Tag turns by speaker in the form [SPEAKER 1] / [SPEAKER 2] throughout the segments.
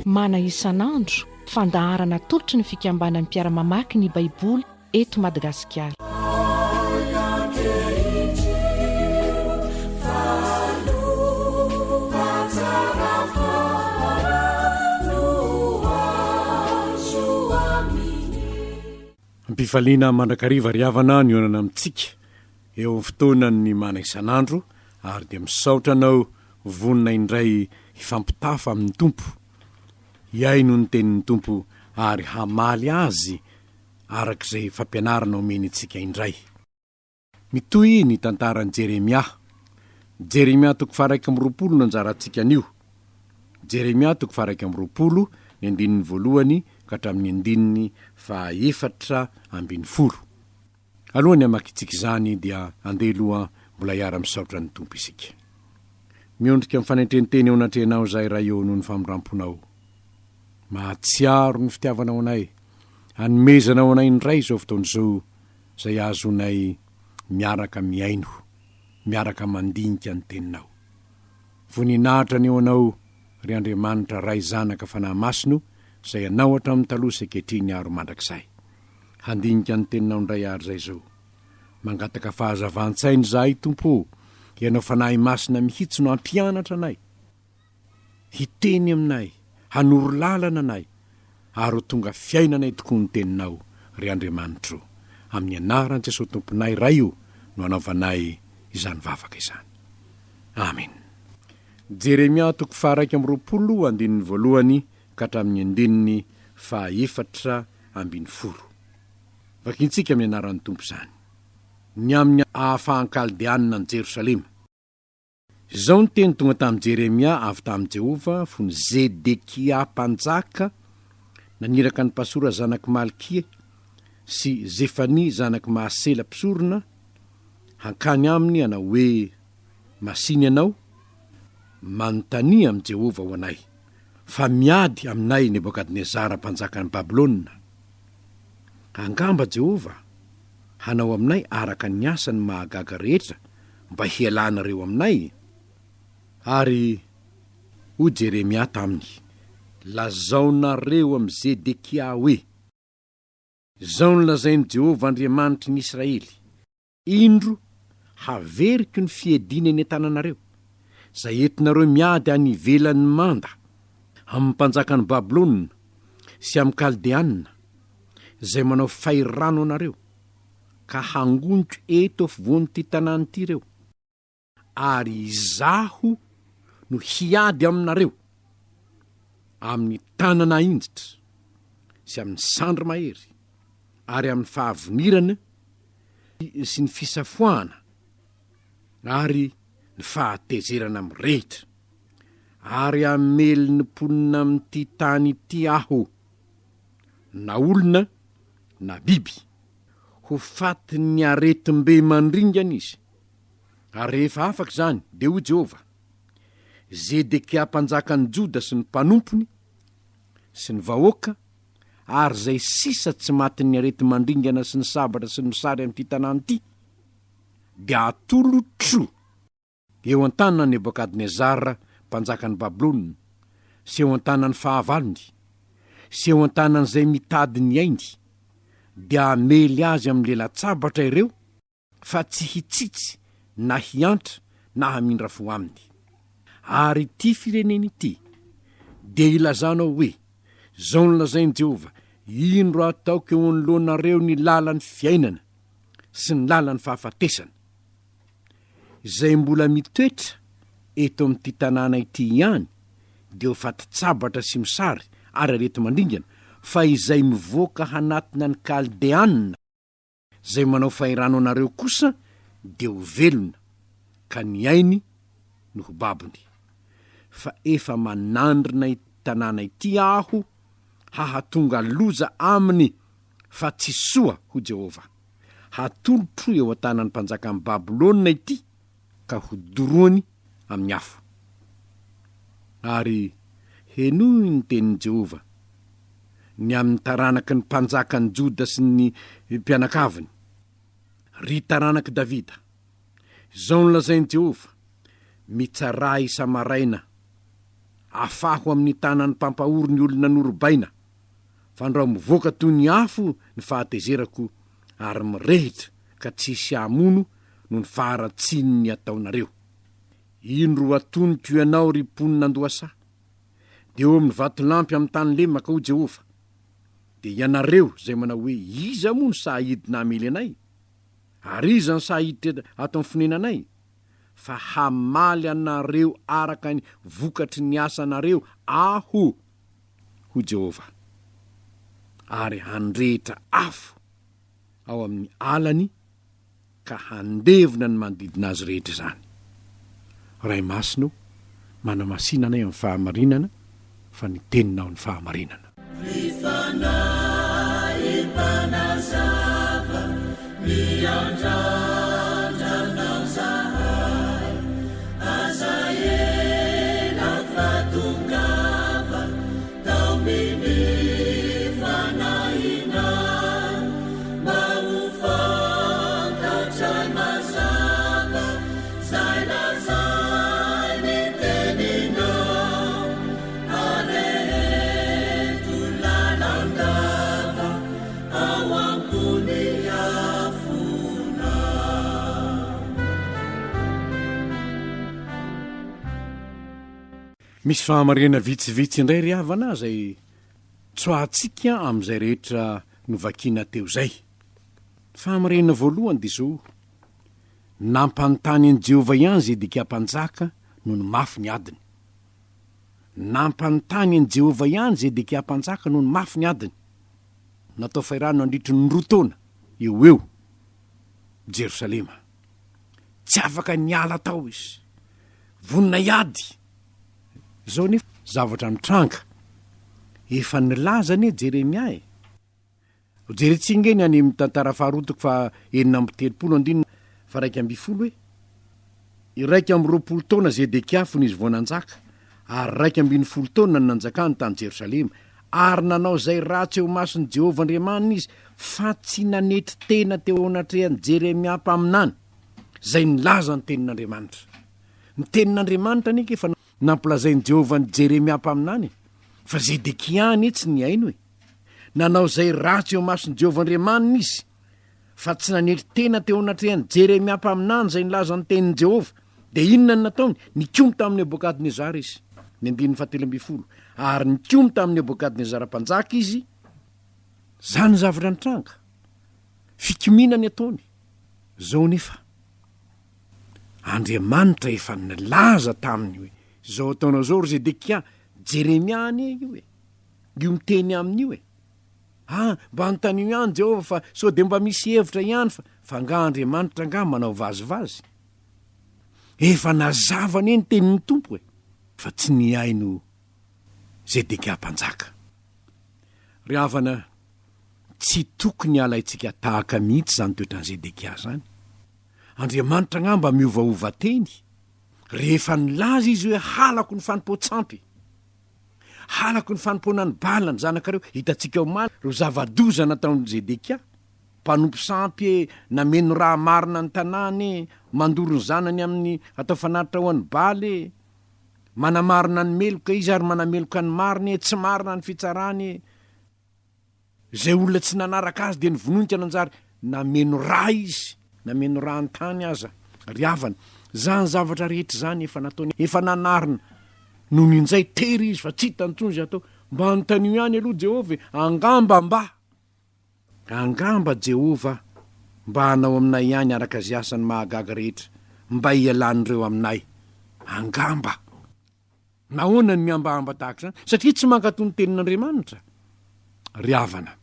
[SPEAKER 1] Mana isan'andro, fandaharana atolotry ny fikambanan'ny mpiara-mamaky ny Baiboly eto Madagasikara.
[SPEAKER 2] Ampifaliana mandrakariva ry havana ny honana amintsika eo amin'ny fotoanan'ny mana isan'andro ary dia misaotra anao vonona indray hifampitafa amin'ny Tompo, hihaino ny tenin'ny Tompo ary hamaly azy araka izay fampianarana omeny antsika indray. Mitohy ny tantaran'i Jeremia. Jeremia toko faha-21 no anjarantsika anio. Jeremia toko faha-21, ny andininy voalohany ka hatramin'ny andininy faha-14. Alohan'ny hamakintsika izany dia andeha aloha mbola hiara-misaotra ny Tompo isika. Miondrika amin'ny fanetren-tena eo anatrehanao izahay Ray ô noho ny famindram-ponao. Mahatsiaro ny fitiavanao anay, anomezanao anay indray izao fotoana izao izay ahazoanay miaraka mihaino, miaraka mandinika ny Teninao. Voninahitra anie ho Anao, ry Andriamanitra Ray Zanaka Fanahy Masina o, izay Anao hatramin'ny taloha sy ankehitriny ary ho mandrakizay. Handinika ny Teninao indray àry izay izao. Mangataka fahazavan-tsaina izahay, Tompo o, Ianao Fanahy Masina mihitsy no hampianatra anay. Hiteny aminay, hanoro lalana anay, ary ho tonga fiainanay tokoa ny Teninao, ry Andriamanitro. Amin'ny anaran'i Jesoa Tomponay, Ray o, no anaovanay izany vavaka izany. Amen. Jeremia toko faha-21 andininy voalohany ka hatramin'ny andininy faha-14. Vakintsika amin'ny anaran'ny Tompo izany. Ny amin'ny ahafahan-Kaldeanina an'i Jerosalema. Izao ny teny tonga tamin'i Jeremia avy tamin'i Jehovah fony Zedekia mpanjaka naniraka an'i Pasora zanak'i Malkia sy Zefania zanak'i Mahasela mpisorona hankany aminy hanao hoe, Masìna ianao, manontania amin'i Jehovah ho anay, fa miady aminay Nebokadnezara mpanjakan'i Babylona. Angamba Jehovah hanao aminay araka ny asany mahagaga rehetra mba hialanareo aminay? Ary hoy Jeremia taminy, Lazaonareo amin'i Zedekia hoe, Izao no lazain'i Jehovah Andriamanitry ny Israely, Indro, haveriko ny fiadiana eny an-tananareo, izay entinareo miady any ivelan'ny manda, amin'ny mpanjakan'i Babylona sy amin'ny Kaldeana, izay manao fahirano anareo, ka hangoniko eto afovoan'ity tanàna ity ireo, ary Izaho no hiady aminareo amin'ny tanana ahinjitra sy amin'ny sandry mahery ary amin'ny fahavinirana sy ny fisafoahana ary ny fahatezerana mirehitra, ary hamely ny mponina amin'ity tany ity Aho, na olona na biby. Ho fatin'ny aretim-be mandringana izy. Ary rehefa afaka izany, dia hoy Jehovah, Zedekia mpanjakan'ny Joda sy ny mpanompony sy ny vahoaka ary izay sisa tsy matin'ny areti-mandringana sy ny sabatra sy ny mosary amin'ity tanàna ity, dia hatolotro eo an-tanan'i Nebokadnezara mpanjakan'i Babylona, sy eo an-tanan'ny fahavalony, sy eo an-tanan'izay mitady ny ainy, dia hamely azy amin'ny lela-tsabatra ireo, fa tsy hitsitsy na hiantra na hamindra fo aminy. Ary ity firenena ity dia ilazanao hoe, Izao no lazain'i Jehovah, Indro ataoko eo anoloanareo ny lalan'ny fiainana sy ny lalan'ny fahafatesana. Izay mbola mitoetra eto amin'ity tanàna ity ihany dia ho fatin-tsabatra sy mosary ary areti-mandringana, fa izay mivoaka hanatona ny Kaldeana, Izay manao fahirano anareo kosa dia ho velona, ka ny ainy no ho babony. Fa efa manandrina ity tanàna ity aho hahatonga loza aminy, fa tsy soa, hoy Jehovah. Hatolotro eo an-tanan'ny mpanjakan'i Babylona ity, ka hodoroany. amin'ny afo. Ary henoy ny tenin'i Jehovah, ny amin'ny taranaky ny mpanjakan'i Joda sy ny mpianakaviny, Ry taranak'i Davida, izao no lazain'i Jehovah, Mitsarà isa-maraina, afaho amin'ny tanan'ny mpampahory ny olona norobaina, fandrao mivoaka toy ny afo ny fahatezerako ary mirehitra ka tsy hisy hamono noho ny faharatsian'ny ataonareo. Indro atoniko ianao, ry mponina an-dohasaha, dia eo amin'ny vatolampy amin'ny tany lemaka, hoy Jehovah. Dia ianareo izay manao hoe, Iza moa no sahy hidina hamely anay? Ary iza no sahy hiditra ato amin'ny fonenanay? Fa hamaly anareo araka ny vokatry ny asanareo Aho, hoy Jehovah, ary handrehitra afo ao amin'ny alany ka handevona ny manodidina azy rehetra izany. Ray Masina o, manamasina anay amin'ny fahamarinana, fa ny Teninao ny fahamarinana.
[SPEAKER 3] Ry Fanahy Mpanazava, miandrandra Anao zahay, aza ela fa tongava, Taomin'ny fanahinao mba ho fantatray mazava 'zay lazain'ny teninao, areheto lalandava ao am-pon'ny afonao.
[SPEAKER 2] Misy fahamarinana vitsivitsy indray ry havana izay tsoahantsika amin'izay rehetra novakiana teo izay. Ny fahamarinana voalohany dia izao, nampanontany an'i Jehovah ihany Zedekia mpanjaka nony mafy ny adiny. Nampanontany an'i Jehovah ihany Zedekia mpanjaka nony mafy ny adiny. Natao fahirano nandritry ny roa taona eo ho eo Jerosalema. Tsy afaka niala tao izy. Vonona hiady. Izao anefa zavatra mitranga. Efa nilaza anie Jeremia e. Jerentsika ange ny any amin'ny tantara faharoa toko faha 36 andininy faha 11 hoe, 21 taona Zedekia fony izy vao nanjaka, ary 11 taona no nanjakany tany Jerosalema, ary nanao izay ratsy eo imason'i Jehovah Andriamaniny izy, fa tsy nanetry tena teo anatrehan'i Jeremia mpaminany, izay nilaza ny tenin'Andriamanitra. Ny tenin'Andriamanitra anie efa nampilazain'i Jehovah an'i Jeremia mpaminany e! Fa Zedekia anie tsy nihaino e! Nanao izay ratsy eo imason'i Jehovah Andriamaniny izy, fa tsy nanetry tena teo anatrehan'i Jeremia mpaminany izay nilaza ny tenin'i Jehovah. Dia inona no nataony? Nikomy tamin'i Nebokadnezara izy. Ny andininy fahatelo ambin'ny folo. Ary nikomy tamin'i Nebokadnezara mpanjaka izy. Izany ny zavatra nitranga. Fikomiana ny ataony. Izao anefa, Andriamanitra efa nilaza taminy hoe, Izao ataonao izao, ry Zedekia, Jeremia anie io e! Io miteny aminy io e! Ah, mba anontanio ihany Jehovah fa sao dia mba misy hevitra ihany fa, fa angaha Andriamanitra angaha manao vazivazy? Efa nazava anie ny tenin'ny Tompo e! Fa tsy nihaino Zedekia mpanjaka. Ry havana, tsy tokony halaintsika tahaka mihitsy izany toetran'i Zedekia izany. Andriamanitra angamba miovaova teny, rehefa nilaza izy hoe halako ny fanompoan-tsampy. Halako ny fanompoana an'i Bala, ny zanakareo. Hitantsika omaly ireo zava-doza nataon'i Zedekia. Mpanompo sampy e, nameno raha marina ny tanàna e, mandoro ny zanany amin'ny atao fanatitra ho an'i Bala e, manamarina ny meloka izy ary manameloka ny marina e, tsy marina ny fitsarany e. Izay olona tsy nanaraka azy dia novonoiny ka nanjary nameno ra izy, nameno ra an-tany aza. Ry havana, izany zavatra rehetra izany efa nataony, efa nanarina. Nony injay tery izy fa tsy hitany intsony izay atao. Mba anontanio ihany aloha Jehovah e, angamba mba, angamba Jehovah mba hanao aminay ihany araka izay asany mahagaga rehetra, mba hialan'ireo aminay. Angamba. Nahoana no mihambahamba tahaka izany? Satria tsy mankatò ny Tenin'Andriamanitra. Ry havana,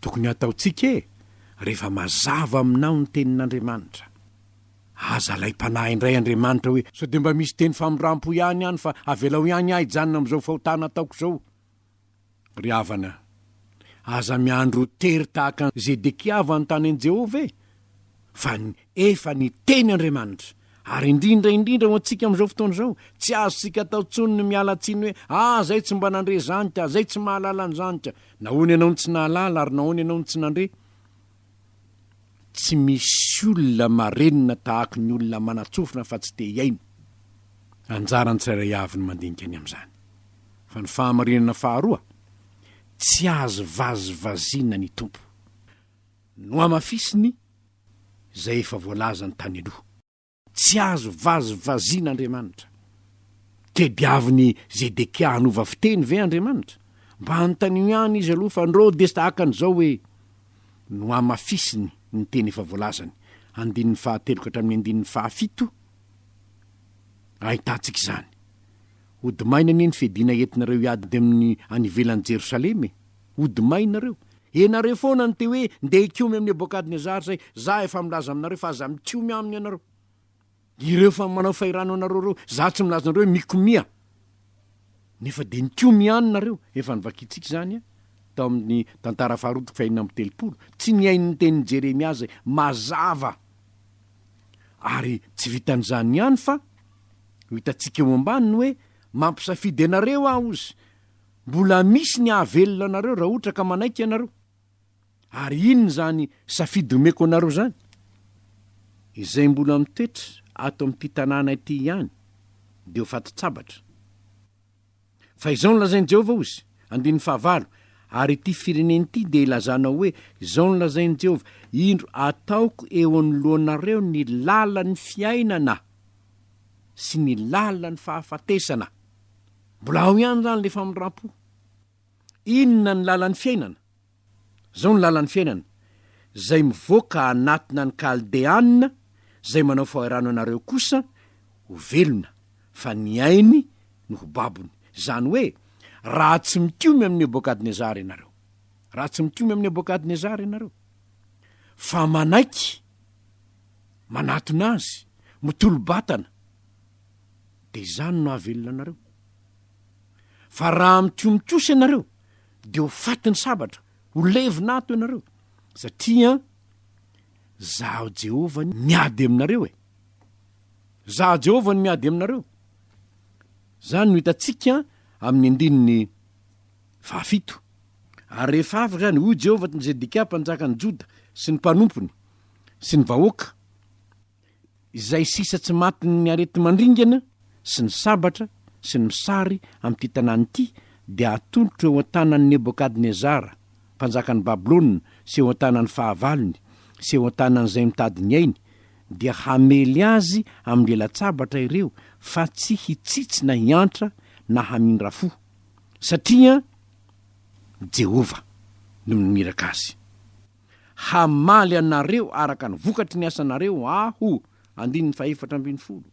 [SPEAKER 2] tokony hataontsika e, rehefa mazava aminao ny Tenin'Andriamanitra. Aza alaim-panahy indray Andriamanitra hoe, sao dia mba misy teny famindram-po ihany any fa avelao ihany aho hijanona amin'izao fahotana ataoko izao. Ry havana, aza miandry ho tery tahaka an'i Zedekia vao hanontany an'i Jehovah e! Fa efa niteny Andriamanitra, Ary indrindra indrindra ho antsika amin'izao fotoana izao, tsy azontsika atao intsony ny miala tsiny hoe, ah, zay tsy mba nandre izany ka, zay tsy mahalala an'izany ka. Nahoana ianao no tsy nahalala ary nahoana ianao no tsy nandre? Tsy misy olona marenina tahaky ny olona manan-tsofina fa tsy te hihaino. Anjaran'ny tsirairay avy ny mandinika ny amin'izany. Fa ny fahamarinana faharoa, tsy azo vazivaziana ny Tompo. Nohamafisiny izay efa voalazany tany aloha. Tsy azo vazivaziana Andriamanitra. Tediavin'i Zedekia hanova fiteny ve Andriamanitra? Mba anontanio ihany izy aloha fa ndrô dia tahaka an'izao hoe, Nohamafisiny ny teny efa voalazany, andininy fahatelo ka hatramin'ny andininy fahafito, ahitantsika izany. Hody maina anie ny fiadiana entinareo hiady amin'ny any ivelan'i Jerosalema e! Hody maina nareo. Ianareo foana no te hoe ndeha hikomy amin'i Nebokadnezara izay, za efa milaza aminareo fa aza mikomy aminy ianareo. Ireo fa manao fahirano anareo ireo, za tsy milaza anareo hoe mikomia. Nefa dia nikomy ihany nareo, efa novakintsika izany tao amin'ny tantara faharoa toko fahenina amby telopolo. Tsy nihaino ny tenin'i Jeremia izay mazava. Ary tsy vitan'izany ihany fa ho hitantsika eo ambany ny hoe mampisafidy anareo aho ozy. Mbola misy ny hahavelona anareo raha ohatra ka manaiky ianareo. Ary inona izany safidy omeko anareo izany? Izay mbola mitoetra ato amin'ity tanàna ity ihany dia ho fatin-tsabatra. Fa izao no lazain'i Jehovah, hozy, andininy fahavalo, Ary ity firenena ity dia ilazanao hoe, Izao no lazain'i Jehovah, Indro ataoko eo anoloanareo ny lalan'ny fiainana sy ny lalan'ny fahafatesana. Mbola ao ihany izany ilay famindram-po. Inona ny lalan'ny fiainana? Izao ny lalan'ny fiainana, Izay mivoaka hanatona ny Kaldeana, izay manao fahirano anareo kosa, ho velona, fa ny ainy no ho babony. Izany hoe, raha tsy mikomy amin'i Nebokadnezara ianareo. Raha tsy mikomy amin'i Nebokadnezara ianareo, fa manaiky, manatona azy, mitolo-batana, dia izany no hahavelona anareo. Fa raha mikomy kosa ianareo, dia ho fatin'ny sabatra, ho levona ato ianareo, satria Zaho Jehovah no miady aminareo e. Zaho Jehovah no miady aminareo. Izany no hitantsika amin'ny andininy fahafito. Ary rehefa afaka izany, hoy Jehovah tamin'i Zedekia mpanjakan'ny Joda sy ny mpanompony sy ny vahoaka, Izay sisa tsy matin'ny areti-mandringana sy ny sabatra sy ny mosary amin'ity tanàna ity dia hatolotro eo an-tanan'i Nebokadnezara, mpanjakan'i Babylona, sy eo an-tanan'ny fahavalony, sy eo an-tanan'izay mitady ny ainy, dia hamely azy amin'ny lela-tsabatra ireo, fa tsy hitsitsy na hiantra na hamindra fo, satria Jehovah no naniraka azy. Hamaly anareo araka ny vokatry ny asanareo Aho, andininy fahefatra ambin'ny folo.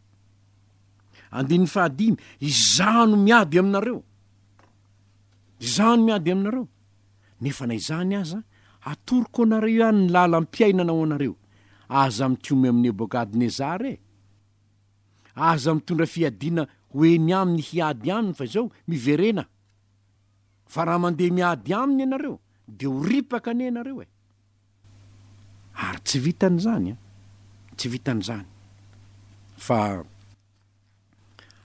[SPEAKER 2] Andininy fahadimy, Izaho no miady aminareo. Izaho no miady aminareo. Nefa na izany aza, atoroko anareo ihany ny lalam-piainana ho anareo. Aza mikomy amin'i Nebokadnezara e! Aza mitondra fiadiana ho eny aminy hiady aminy, fa izao, miverena. Fa raha mandeha miady aminy ianareo dia ho ripaka anie ianareo e! Ary tsy vitan'izany an! Tsy vitan'izany fa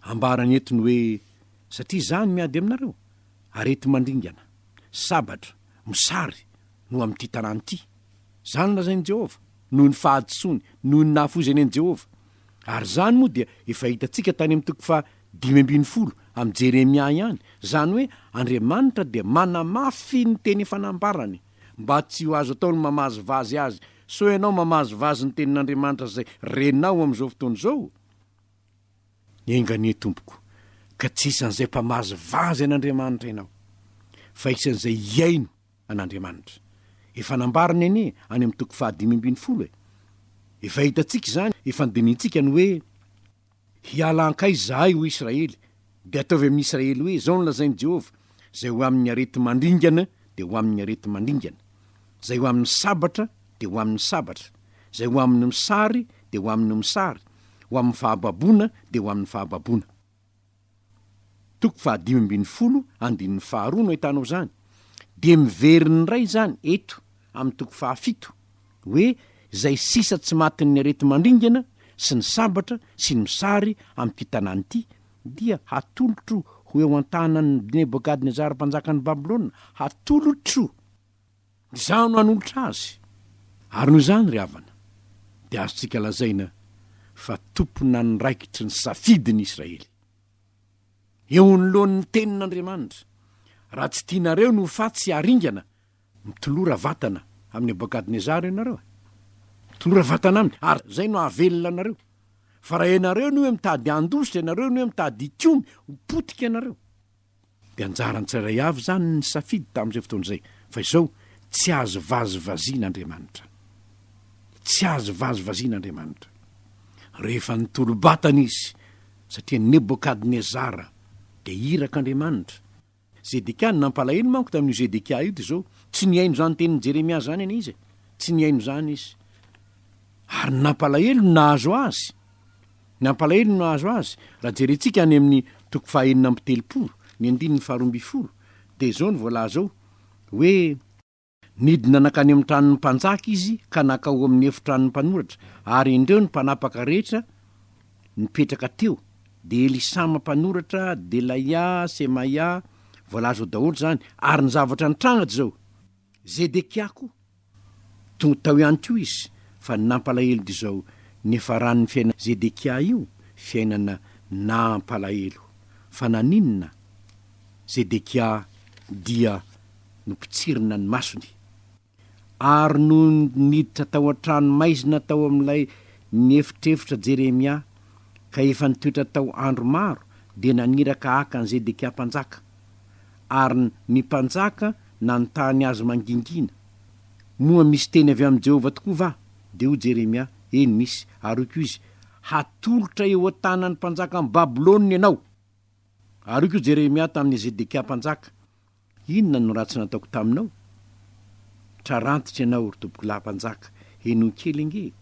[SPEAKER 2] ambarany eto ny hoe satria izaho no miady aminareo, areti-mandringana, sabatra, mosary no amin'ity tanàna ity. Izany no lazain'i Jehovah, noho ny fahadisoany, noho ny nahafoizany an'i Jehovah. Ary izany moa dia efa hitantsika tany amin'ny toko faha 15 amin'i Jeremia ihany, izany hoe Andriamanitra dia manamafy ny teny efa nambarany, mba tsy ho azo atao ny mamazivazy azy. Sao ianao mamazivazy ny tenin'Andriamanitra izay renao amin'izao fotoana izao? Enga anie, tompoko, ka tsy isan'izay mpamazivazy an'Andriamanitra ianao, fa isan'izay hihaino an'Andriamanitra. Efa nambarany anie any amin'ny toko faha-15 e! Efa hitantsika izany, efa nodinihintsika ny hoe, Hiala hankaiza izahay, hoy Israely? Dia ataovy amin'i Israely hoe, Izao no lazain'i Jehovah, Izay ho amin'ny areti-mandringana dia ho amin'ny areti-mandringana, izay ho amin'ny sabatra dia ho amin'ny sabatra, izay ho amin'ny mosary dia ho amin'ny mosary, ho amin'ny fahababoana dia ho amin'ny fahababoana. Toko faha-15 andininy faharoa no ahitanao izany. Dia miverina indray izany eto amin'ny toko fahafito hoe izay sisa tsy matin'ny areti-mandringana sy ny sabatra sy ny mosary amin'ity tanàna ity, dia hatolotro ho eo an-tanan'i Nebokadnezara mpanjakan'i Babylona, hatolotro! Izaho no hanolotra azy. Ary noho izany, ry havana, dia azontsika lazaina fa tompon'andraikitry ny safidy ny Israely. Eo anoloan'ny tenin'Andriamanitra, raha tsy tianareo ny ho faty sy haringana, mitolora vatana amin'i Nebokadnezara ianareo e. Mitolora vatana aminy, ary izay no hahavelona anareo. Fa raha ianareo no hoe mitady handositra, ianareo no hoe mitady hikomy, ho potika ianareo. Dia anjaran'ny tsirairay avy izany ny nisafidy tamin'izay fotoana izay. Fa izao, tsy azo vazivaziana Andriamanitra. Tsy azo vazivaziana Andriamanitra. Rehefa nitolo-batana izy, satria Nebokadnezara dia irak'Andriamanitra. Zedekia, ny nampalahelo manko tamin'io Zedekia io dia izao, tsy nihaino izany tenin'i Jeremia izany anie izy e. Tsy nihaino izany izy. Ary ny nampalahelo no nahazo azy. Ny hampalahelo no nahazo azy. Raha jerentsika any amin'ny toko faha 36, ny andininy faharoa ambinifolo, dia izao no voalaza ao, hoe, Nidina nankany amin'ny tranon'ny mpanjaka izy ka nankao amin'ny efitranon'ny mpanoratra, ary indreo ny mpanapaka rehetra nipetraka teo, dia Elisama mpanoratra, Delaia, Semaia, voalaza ao daholo izany, ary ny zavatra nitranga dia izao, Zedekia koa, Tonga tao ihany koa izy, fa ny nampalahelo dia izao, niafaran'ny fiainan'i Zedekia io, fiainana nampalahelo. Fa naninona? Zedekia dia nopotsirina ny masony. Ary nony niditra tao an-trano maizina tao amin'ilay niefitrefitra Jeremia, ka efa nitoetra tao andro maro, dia naniraka haka an'i Zedekia mpanjaka. Ary ny mpanjaka nanontany azy mangingina, Moa misy teny avy amin'i Jehovah tokoa va? Dia hoy Jeremia, Eny, misy. Ary hoy koa izy, Hatolotra eo an-tanan'ny mpanjakan'i Babylona ianao. Ary hoy koa Jeremia tamin'i Zedekia mpanjaka, Inona no ratsy nataoko taminao? Trarantitra ianao, ry tompokolahy mpanjaka, henoy kely ange e!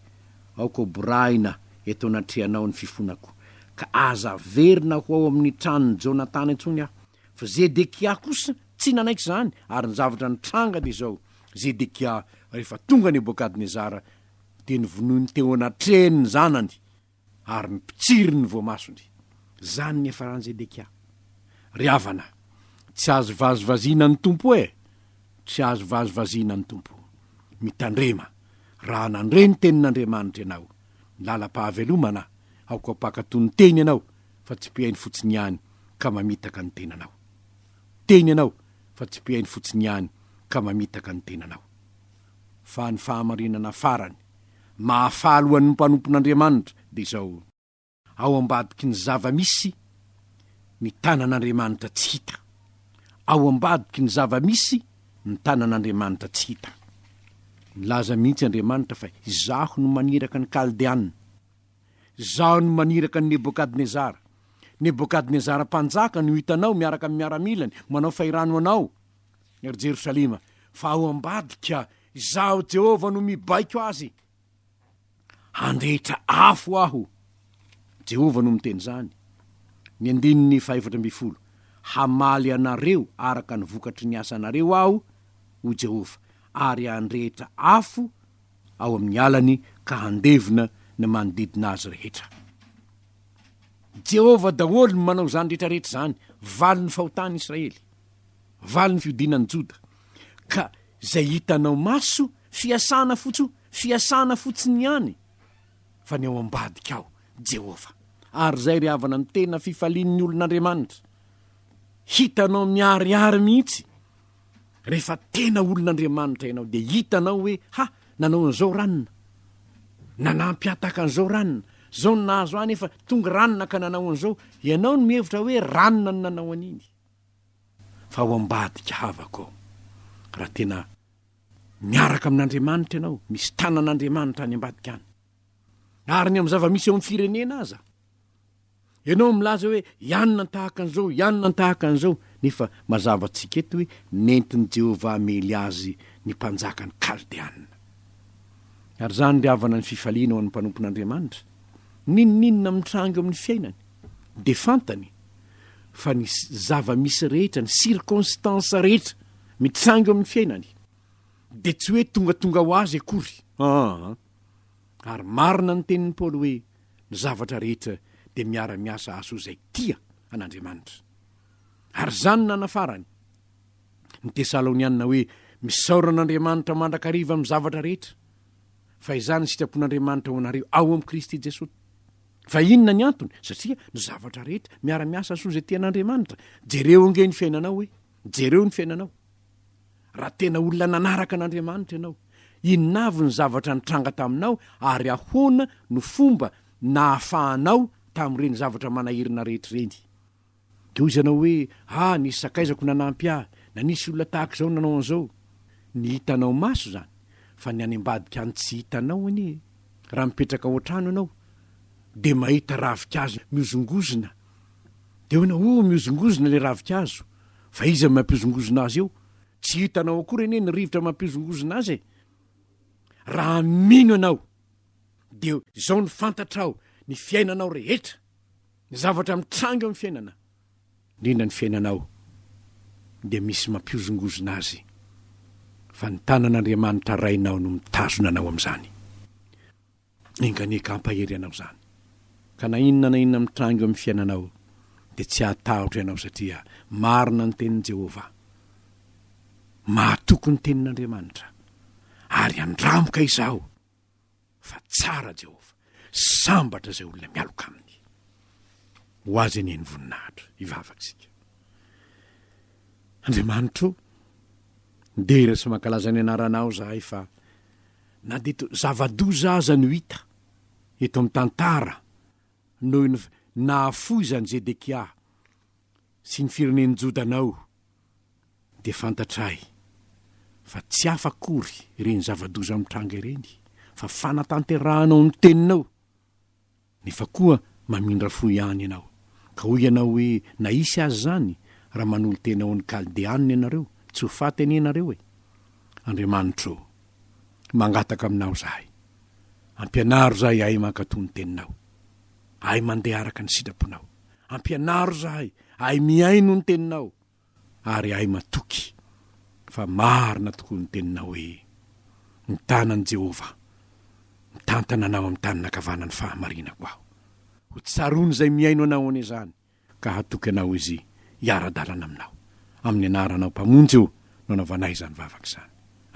[SPEAKER 2] Aoka hoborahina eto anatrehanao ny fifonako, ka aza averina ho ao amin'ny tranon'i Jonatana intsony aho. Fa Zedekia kosa tsy nanaiky izany, ary ny zavatra nitranga dia izao, Zedekia, rehefa tonga Nebokadnezara, dia novonoiny teo anatrehany ny zanany, ary nipotsiriny ny voamasony. Izany ny niafaran'i Zedekia. Ry havana, tsy azo vazivaziana ny Tompo e! Tsy azo vazivaziana ny Tompo. Mitandrema, raha nandre ny tenin'Andriamanitra ianao, ny lalam-pahavelomana, aoka ho mpankatò ny teny ianao, fa tsy mpihaino fotsiny ihany ka mamitaka ny tenanao. Teny ianao fa tsy mpihaino fotsiny ihany ka mamitaka ny tenanao. Fa ny fahamarinana farany mahafaly ho an'ny mpanompon'Andriamanitra dia izao, ao ambadiky ny zava-misy ny tanan'Andriamanitra tsy hita. Ao ambadiky ny zava-misy ny tanan'Andriamanitra tsy hita. Nilaza mihitsy Andriamanitra fa izaho no maniraka ny Kaldeana. Izaho no maniraka an'i Nebokadnezara. Nebokadnezara mpanjaka no hitanao miaraka amin'ny miaramilany manao fahirano anao, ry Jerosalema, fa ao ambadika Izaho Jehovah no mibaiko azy. Handrehitra afo aho. Jehovah no miteny izany. Ny andininy faha-14, Hamaly anareo araka ny vokatry ny asanareo aho, hoy Jehovah, ary handrehitra afo ao amin'ny alany ka handevona ny manodidina azy rehetra. Jehovah daholo no manao izany rehetra rehetra izany, valin'ny fahotan'i Israely, valin'ny fiodinan'i Joda. Ka izay hitanao maso, fiasana fotsiny, fiasana fotsiny ihany, fa ny ao ambadika ao, Jehovah. Ary izay ry havana no tena fifalian'ny olon'Andriamanitra. Hitanao miharihary mihitsy Rehefa tena olon'Andriamanitra ianao dia hitanao hoe ha, nanao an'izao ranona, nanampy ahy tahaka an'izao ranona, izao no nahazo ahy nefa tonga ranona ka nanao an'izao. Ianao no mihevitra hoe ranona no nanao an'iny. Fa ao ambadika havako ao, raha tena miaraka amin'Andriamanitra ianao, misy tanan'Andriamanitra any ambadika any. Ary ny amin'ny zava-misy eo amin'ny firenena aza, Ianao milaza hoe ianona tahaka an'izao, ianona tahaka an'izao, nefa mazava antsika eto hoe nentin'i Jehovah hamely azy ny mpanjakan'ny Kaldeana. Ary izany ry havana ny fifaliana ho an'ny mpanompon'Andriamanitra. N'inon'inona mitranga eo amin'ny fiainany, dia fantany fa ny zava-misy rehetra, ny circonstances rehetra mitranga eo amin'ny fiainany, dia tsy hoe tongatonga ho azy akory. Aa. Ary marina ny tenin'i Paoly hoe. Ny zavatra rehetra dia miara-miasa hahasoa izay tia an'Andriamanitra. Ary izany no nanafarany ny Tesalonianina hoe, Misaora an'Andriamanitra mandrakariva amin'ny zavatra rehetra, fa izany ny sitrapon'Andriamanitra ho anareo ao amin'i Kristy Jesosy. Fa inona ny antony? Satria ny zavatra rehetra miara-miasa hahasoa izay tia an'Andriamanitra. Jereo ange ny fiainanao e! Jereo ny fiainanao. Raha tena olona nanaraka an'Andriamanitra ianao, inona avy ny zavatra nitranga taminao ary ahoana no fomba nahafahanao tamin'ireny zavatra manahirana rehetra ireny? Dia hoy izy anao hoe, Ah, nisy sakaizako nanampy ahy, na nisy olona tahaka izao nanao an'izao. Ny hitanao maso izany, fa ny any ambadika any tsy hitanao anie e. Raha mipetraka ao an-trano ianao, dia mahita ravinkazo mihozongozona. Dia hoy ianao, Oh, mihozongozona ilay ravinkazo. Fa iza no mampihozongozona azy eo? Tsy hitanao akory anie ny rivotra mampihozongozona azy e! Raha mino ianao, dia izao no fantatrao, ny fiainanao rehetra, ny zavatra mitranga eo amin'ny fiainana, indrindra ny fiainanao, dia misy mampihozongozona azy, fa ny tanan'Andriamanitra Rainao no mitazona anao amin'izany. Enga anie ka hampahery anao izany. Ka na inona na inona mitranga eo amin'ny fiainanao, dia tsy hatahotra ianao satria marina ny tenin'i Jehovah. Mahatoky ny tenin'Andriamanitra, ary handramoka izaho fa tsara Jehovah. Sambatra izay olona mialoka aminy. Ho azy anie ny voninahitra. Hivavaka isika. Andriamanitro, midera sy mankalaza ny anaranao izahay fa Na dia toa zava-doza aza no hita eto amin'ny tantara noho ny nahafoizan'i Zedekia sy ny firenen'i Joda anao, dia fantatray fa tsy hafa akory ireny zava-doza mitranga ireny fa fanatanterahanao ny teninao. Nefa koa mamindra fo ihany ianao. Ka hoy ianao hoe, Na hisy aza izany, raha manolo-tena ho an'ny Kaldeanina ianareo, tsy ho faty anie ianareo e! Andriamanitro ô, mangataka aminao izahay, ampianaro izahay hahay mankatò ny teninao, hahay mandeha araka ny sitraponao. Ampianaro izahay hahay mihaino ny teninao. Ary ahy matoky fa marina tokoa ny teninao hoe, Ny tanan'i Jehovah mitantana anao amin'ny tanana ankavanan'ny fahamarinako aho. Ho tsaroan'izay mihaino anao anie izany, ka hatoky anao izy hiara-dalana aminao. Amin'ny anaranao Mpamonjy ô no anaovanay izany vavaka izany.